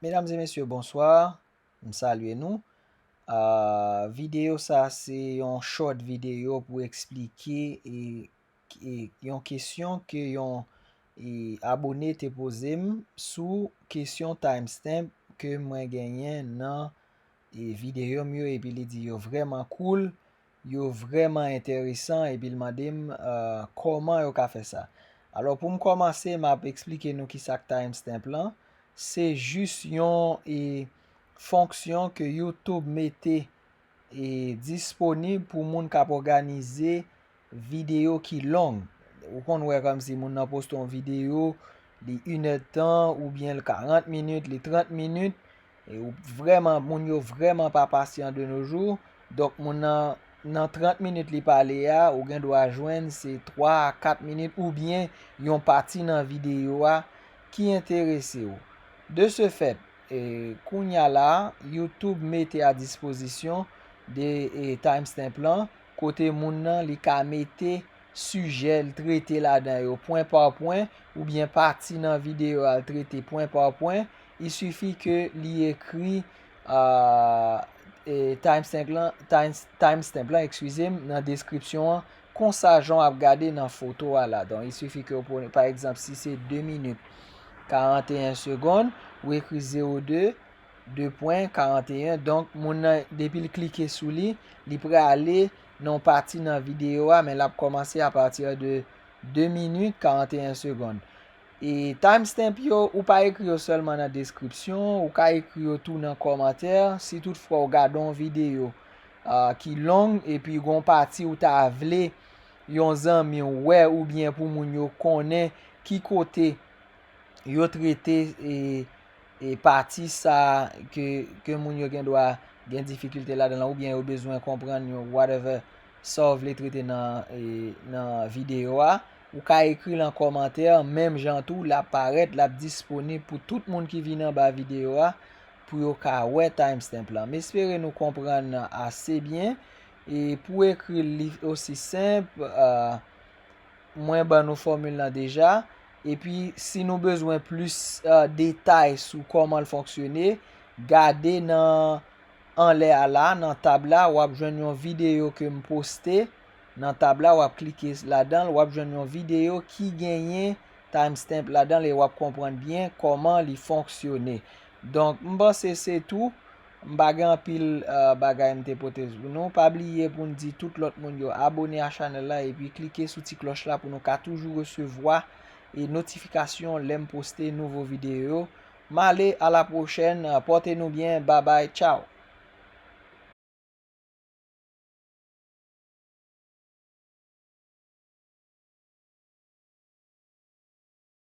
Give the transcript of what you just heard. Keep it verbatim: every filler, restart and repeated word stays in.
Medam e mesye, bonswa. M salye nou. Ah, videyo sa se yon short videyo pou eksplike e, e yon kesyon ke yon e, abone te poze m sou kesyon timestamp ke mwen genyen nan e, videyo m yo, epi li di yo vrèman cool, yo vrèman enteresan, epi l mande m ah, kòman yo ka fè sa. Alò, pou m kòmanse, m ap eksplike nou kisa k timestamp lan. Se jis yon e, fonksyon ke YouTube mete e, disponib pou moun k ap òganize videyo ki long. Ou konn wè kòmsi moun nan poste yon videyo, li inèdtan, oubyen l karant minit, li trant minit, e ou vrèman, moun yo vrèman pa pasyan de nos jours. Donk, moun nan, nan trant minit li pale a, ou gen dwa jwenn se twa a kat minit, oubyen yon pati nan videyo a ki enterese w. De ce fait, e, kounye a la, YouTube mete a dispozisyon de e, timestamp lan, kote moun nan li ka mete sijè l trete ladan yo, pwen pa pwen, oubyen pati nan videyo a l trete pwen pa pwen. Il suffit ke li ekri ah, e, timestamp lan, time, timestamp lan, eskize m, nan deskripsyon an, konsa jan w ap gade nan foto a la. Donk, il suffit ke w pran, pa egzanp, si se de minit karanteyen segonn, ou ekri zewo de, de pwen karanteyen. Donk, moun nan, depi l klike sou li, li prale nan yon pati nan videyo a, men l ap kòmanse apati de de minit karanteyen segonn. E timestamp yo, ou pa ekri yo sèlman nan deskripsyon, ou ka ekri yo tou nan kòmantè. Si toutfwa w gade yon videyo ah, ki long, epi gon pati ou ta vle yon zanmi w wè, oubyen pou moun yo konnen ki kote yo trete e, e pati sa ke, ke moun yo gen dwa gen difikilte ladan l, oubyen yo bezwen konprann yon whatever sa w vle trete nan, e, nan videyo a, ou ka ekri l an kòmantè, menm jan tou, l ap parèt, l ap disponib pou tout moun ki vin anba videyo a, pou yo ka wè timestamp lan. M espere nou konprann ase byen. E pou ekri l, li osi senp, ah, mwen ban nou fòmil lan deja. Epi, si nou bezwen plis ah, detay sou kòman l fonksyone, gade nan anlè a la, nan tab la, w ap jwenn yon videyo ke m poste. Nan tab la, w ap klike ladan l, w ap jwenn yon videyo ki genyen timestamp ladan l e w ap konprann byen kòman li fonksyone. Donk, m panse se tou. M pa gen anpil ah, bagay m te pote pou nou. Pa bliye pou n di tout lòt moun yo abone a chanèl la epi klike sou ti klòch la pou nou ka toujou resevwa e notifikasyon lè m poste nouvo videyo yo. M ale, a la pwochèn, ah, pòte nou byen, babay, tchaw.